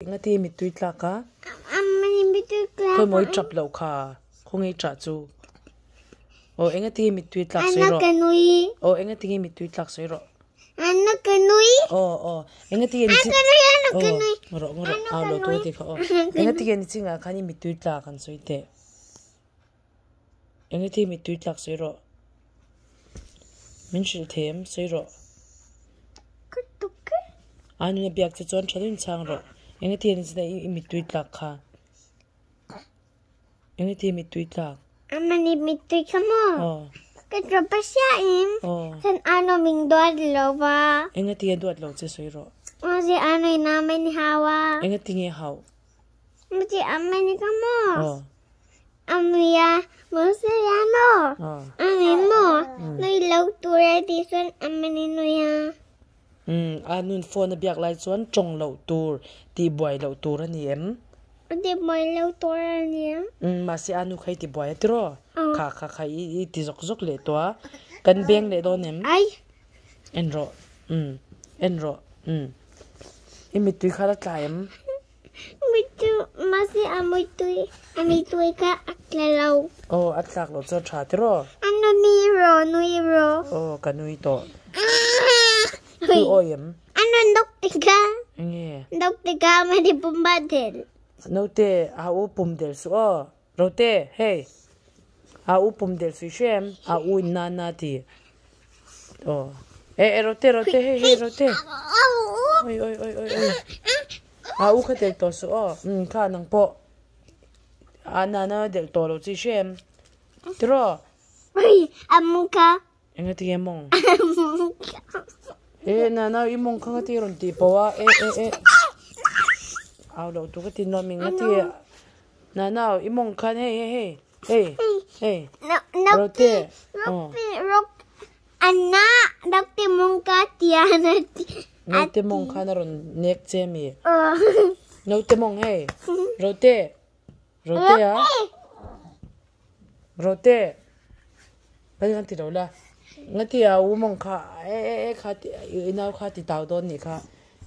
Engati mittui tlak a? Khawimaw i tap loh kha? Khawnge i tah chu? Aw engati mittui tlak sawi rawh. Aw engati nge mittui tlak sawi rawh. Aw aw engati nge nichin aw ngaw rawh ngaw rawh au lo tur a tih kha aw. Engati nge nichinah khan i mittui tlak an sawi teh. Engati mittui tlak sawi rawh. Min hrilh thei em sawi rawh. A nuna biak che chuan tha deuhin chhang rawh. Engati nge nichinah i mittui tlak kha. Engati mittui tlak. Amani mittui kha maw? Aw. Ka drop a hria in. Aw. Chuan ano min duat lo va. Engati nge duat lo che sawi rawh. Mahse ano in amani hau a. Engati nge hau. Mahse amani kha maw? Aw. Amia mahse ano. Aw. Ami maw? Nui lo tur a tih chuan amani nui a. Umm, a nun phone a biak lai chuan tawng loh tur, tih buai loh tur a ni em? Tih buai loh tur a ni em? Umm, mahse a nu kha i ti buai a tiraw? Kha kha kha i ti zawk zawk leh tawh a, kan beng leh dawn em? Ai! En rawh, umm, en rawh, umm. I mittui kha la tla em? Mittui, mahse a mittui, a mittui kha a tla lo. Aw, a tlak loh chu a tha tiraw? A nui rawh, nui rawh. Aw, ka nui tawh. Thu awi em? A nun dawk tika. Enge? Dawk tika ma ni pum ba del. Naute, a u pum del suh aw. Rote, hei. A u pum del suih hre em? A u in na na ti. Aw. E, e, Rote, Rote, hei, hei, Rote. Oi, oi, oi, oi, oi. A u kha del tawh suh aw. Umm, kha nang pawh. A na na del tawh lo chi hre em? Tiraw? Oi, a mung kha. Enga ti nge mawng? E na na i mawng kha nga ti rawn tih pawh a e e e au loh tur ka ti nuam eng nga ti na na i mawng khan hei hei hei hei hei rote Anna naute mawng ka tia na ti naute mawng khan a rawn nek che mi naute mawng hei rote rote a Rote, ka ti ti lo la, nga ti a u mawng kha e e e kha ti i nau kha ti tau dawn nih kha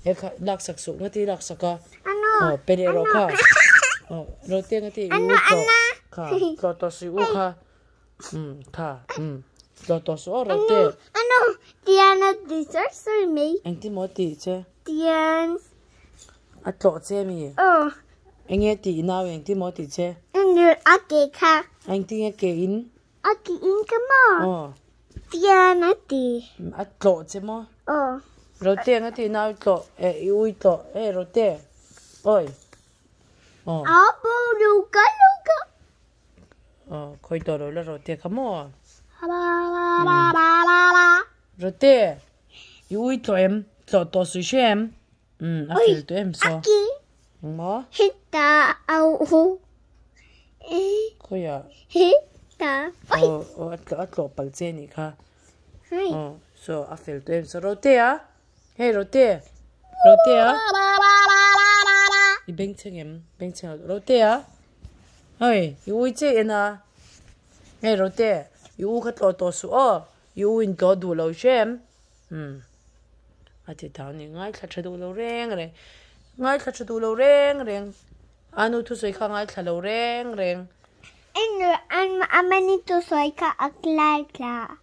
e kha lak sak suh nga ti lak sak a aw pe leh rawh kha aw Rote nga ti i u tlawh kha tlawh tawh suh i u kha um kha um tlawh tawh suh aw Rote. Ano tian a ti sar sar mai. Engtin maw tih che? Tian. A tlawh che mi? Aw. Enge tih i nau engtin maw tih che? Enge a ke kha. Engtin nge ke in? A ke in ka maw? Aw. Tian a ti. A tlawh che maw? Aw. Rote eng a tih nau i tlawh eh i ui tlawh eh Rote awi aw. A bo luka luka. Aw khawi tawh lo la Rote kha maw? Rote i ui tlawh em? Tlawh tawh suih hre em? Umm a fel tawh em saw. Engmaw? Heta au hu. Khawiah? Heta. Aw aw a tlawh a tlawh palh che anih kha. Aw saw a fel tawh em saw Rote a hei Rote Rote a i bengchheng em bengchheng lo Rote a hei i ui che en a hei Rote i u kha tlawh tawh suh aw i u in tlawh duh lo hre em umm. A ti tau ni ngaithla tha duh lo reng reng ngaithla tha duh lo reng reng a nu thusawi kha ngaithla lo reng reng. Amali thusawi kha a ngaithla.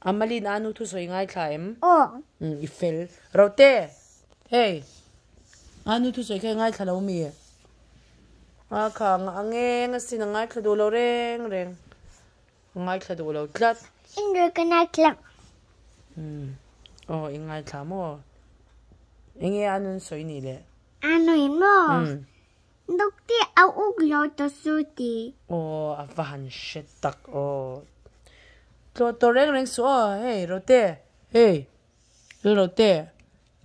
Amalin a nu thusawi ngaithla em? Aw. Umm i fel. Rote hei a nu thusawi kha i ngaithla lo mi? A kha a ngeng asin a ngaithla duh lo reng reng. Ngaithla duh lo tlat. English ka ngaithla. Umm aw i ngaithla maw? Enge a nun sawi nih le? A nui maw? Umm. Doctor a uk lo ta su ti. Aw a va han hre tak aw. Tlawh tawh reng reng suh aw hei Rote hei Rote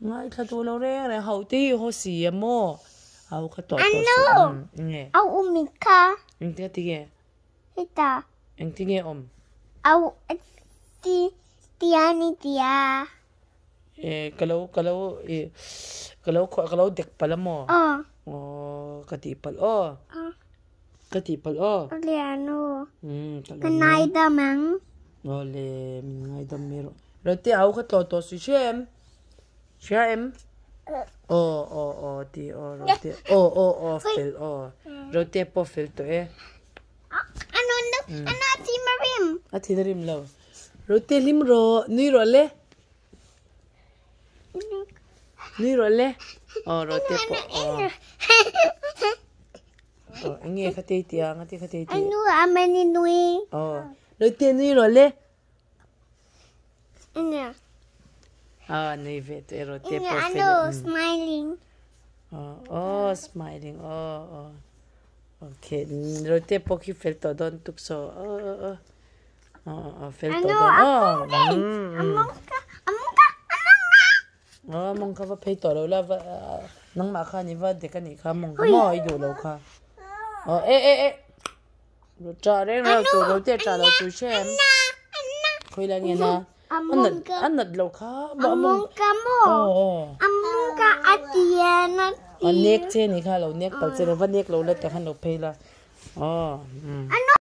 ngaithla duh lo reng reng hauh te hi haw si a maw? Au kha tawh tawh suh. Ano? Umm enge? Au umi kha. Engtia ti nge? Heta. Engtin nge awm? Au ti tia ni tia. E ka lo ka lo e ka lo ka lo dek palh a maw? Aw. Aw ka tih palh aw. Aw. Ka tih palh aw. Awle anu. Umm ka lo. Ka ngaidam ang. Awle min ngaidam mai rawh. Rote au kha tlawh tawh suih hria em? Hria em? Aw aw aw ti aw Rote aw aw aw fel aw Rote pawh fel tawh e. A thin a rim lo. Rote hlim rawh nui rawh le. Nui rawh le. Aw Rote pawh aw. Aw eng nge kha te i tih a nga te kha te i tih. Aw Rote nui rawh le. Ah, nui ve tawh e rote pawh fel e. Smiling. Oh, oh, smiling. Oh, oh. Okay, rote pawh khi fel tawh dawn tuk so. Oh, oh, oh. Oh, oh, fel tawh dawn. Oh. Amongka, amongka, amongka. Oh, mong kha va phei tawh lo la va nangmah kha ni va dek anih kha mong kha maw i duh lo kha. Oh, e e e. Ṭah reng reng tur lo te ṭah lo tur hre em? Khawi lai nge na? A nat lo kha. Among ka maw? Among ka a tia na ti. A nek che ni kha lo nek palh che lo va nek lo la tah khan lo phei la. Aw.